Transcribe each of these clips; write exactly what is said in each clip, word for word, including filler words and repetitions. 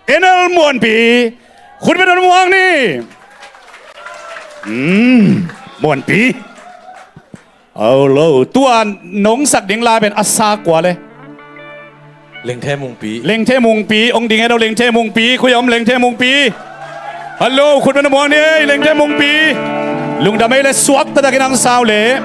Enel Muanpi. Khut beng un muang ni. Hmm, Muanpi. Aw lo, tua nong sak ding la pen a sa kua le? Lengthe Mungpi. Lengthe Mungpi, ong ding e lo, Lengthe Mungpi, khui om Lengthe Mungpi. Hallo, khut beng un muang ni, Lengthe Mungpi. Lungdam ei le, suak taktakin ang sau le.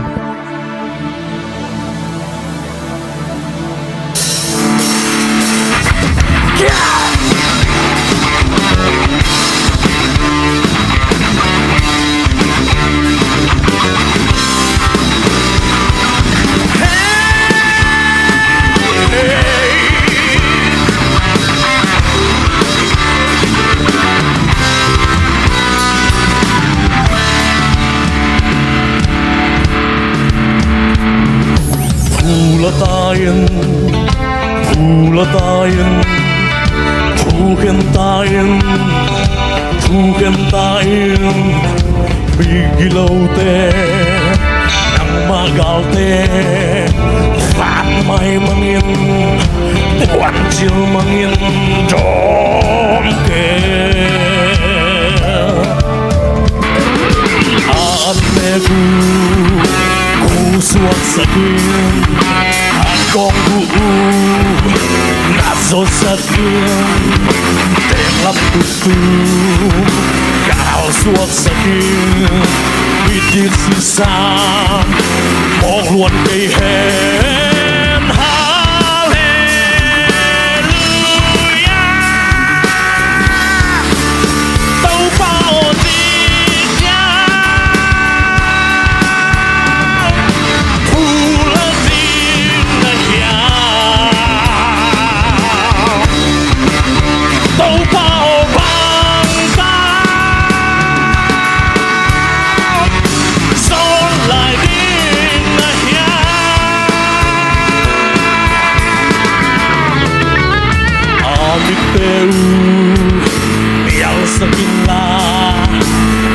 Phu la ta in, phu la ta in, phu khen ta in, phu khen ta in, mi gilote, nangmah galte, khan mai mangin, puancil mangin, dawm kei. A an mek uh, gu suaksak in, a kawng gu uh, na zawsak in, teng lam tuk tuk, kal suaksak in, i dik sisan, mawk luan kei hen. Halleluia. Topa aw, ci ciang, phu la ding na hiam? Topa aw, bang tang sawn lai ding na hiam? A mitte uh nialsak inla,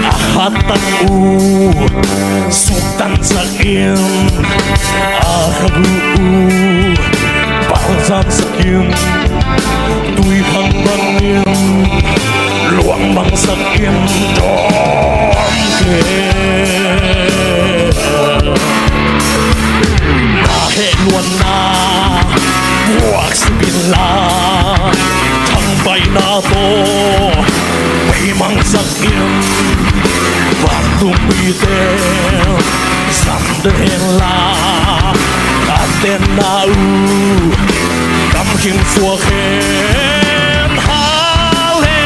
a hatang uh suktansak in, a khagu uh palzansak in, tuikhang bangin luang bangsak in, dawm kei. Na heh luanna puaksuk inla, thangpaihna tawh beimangsak in, vantung mite zang de henla, a tenna uh kamkhing suak hen. Halleluia.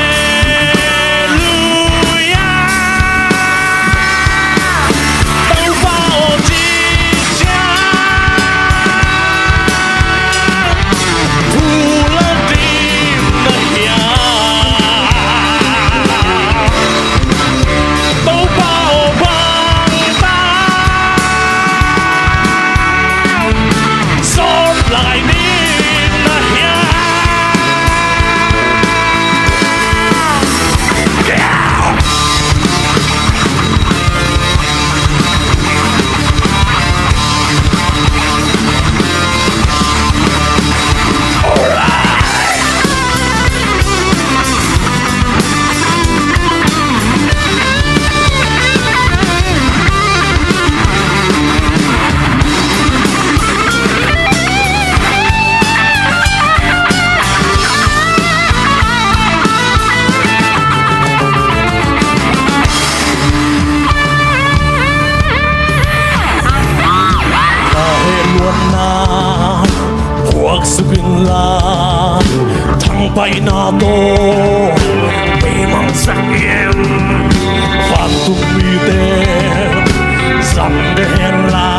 Topa aw, ci ciang, phu la ding na hiam? Topa aw, bang tang sawn lai ding na hiam? Na heh luanna puaksuk inla, thangpaihna tawh beimangsak in, vantung mite zang de henla,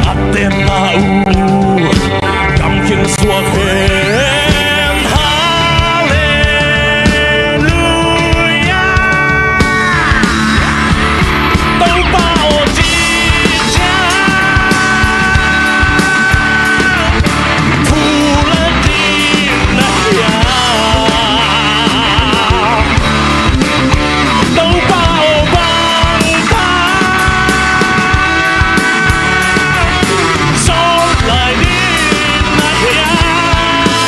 a tenna uh kamkhing suak hen. Halleluia. Topa aw, ci ciang, phu la ding na hiam? Topa aw, bang tang sawn lai ding na hiam?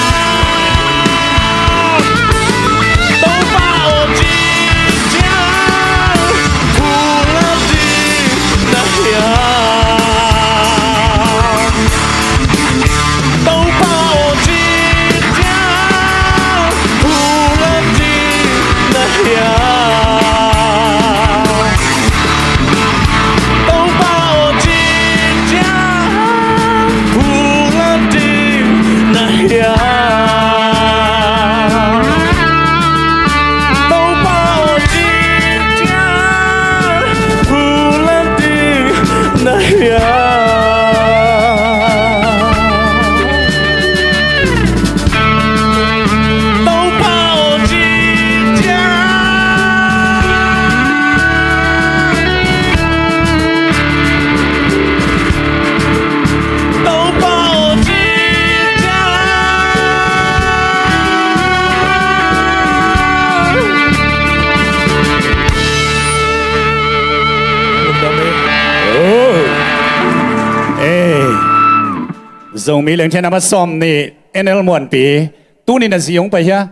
Zomi Lengthe number sawm nih, N L Muanpi. Tuni na zi hong pai hia?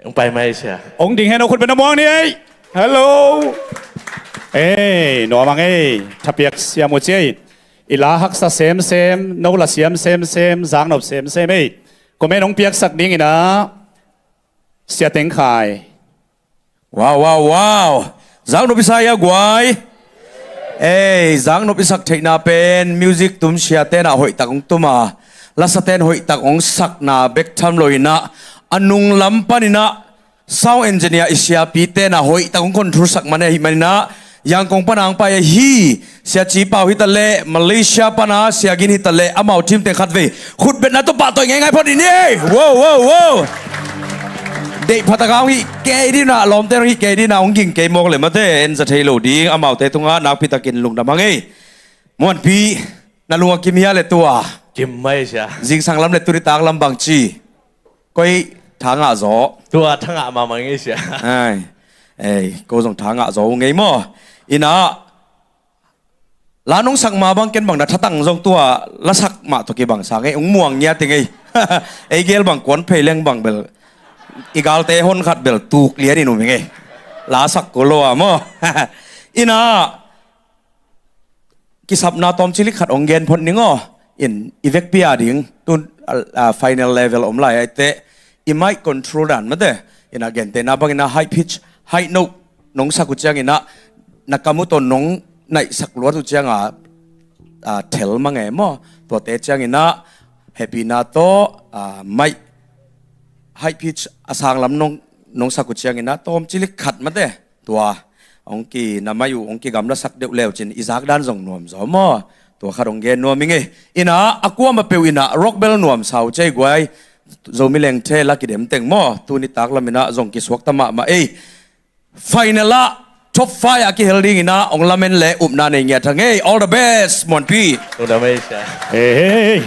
Hong pai mai sia. Hong ding hen, hong khut beng na muang ni ei. Hello. Ei, nuam ang ei. Thapiak siam uh ci ei. I la haksa semsem, no la siam semsem, zaknop semsem ei. Comment hong piaksak ding in ah, Sia Teng Khai. Wow, wow, wow. Zaknop i sa hia guai? Ei, zaknop i sak theihna pen music tum siate in ah hoihtak hong tum a, lasate in hoihtak hong sakna bek tham lo in ah, a nunglam panin ah sound engineer i siapite in ah hoihtak hong control sak man ahih manin ah, Yangon pan a hong pai ahi Sia Ci Pau hi ta leh, Malaysia pan a Sia Gin hi ta leh, amau team teng khatvei khut betna tawh pahtawi ngeingai phot in ei. Wow, wow, wow. Deih pha tak a hong hih kei ding in ah, lawmte hong hih kei ding in ah, hong ging kei mawk leh mate, en za thei lo ding, amaute tungah nakpi takin lungdam hang ei. Muanpi, na lung a kim hia leh tua? Kim mai sia. Zingsang lam leh tuni tak lam bang ci? Koi tha ngah zaw? Tua tha ngah mahmah ngei sia. Ai, ei, ko zong tha ngah zaw uh ngei maw? In ah, la nong sak ma bang ken bang na thatang zong tua la sak mah tawh kibang sa ngei, hong muang ngiat i ngei. Ei gel bang kuan phei leng bang bel i galte hon khat bel tuk lian in um i ngei. La sak ko lo a maw? In ah, kisapna tawmcilik khat hong gen phot ning aw. In i vekpi a ding tun, a, a, final level om lai a i teh, i mic control dan mate, in ah gentehna bangin ah high pitch, high note nong sak uh ciangin ah, na kam uh tawh nong naihsak luat uh ciang a, a, thel mang e maw? Tuate ciangin ah hehpihna tawh, a, mic high pitch a sang lam nong, nong sak uh ciangin ah tawmcilik khat mate, tua hong ki, na mic uh hong kigamlasak deuh le uh cin i zak dan zong nuam zaw maw? Tua khat hong gen nuam i ngei. In ah, a kuamah peuh in ah rock bel nuam sa uh ci ei guai. Zomi Lengthe la kidem teng maw, tuni tak lam in ah zong kisuakta mahmah ei. Final ah top five ah kihel ding in ah hong lamen leh upna nei ngiat hang ei. All the best, Muanpi. Lungdam ei sia. Hei, hei, hei.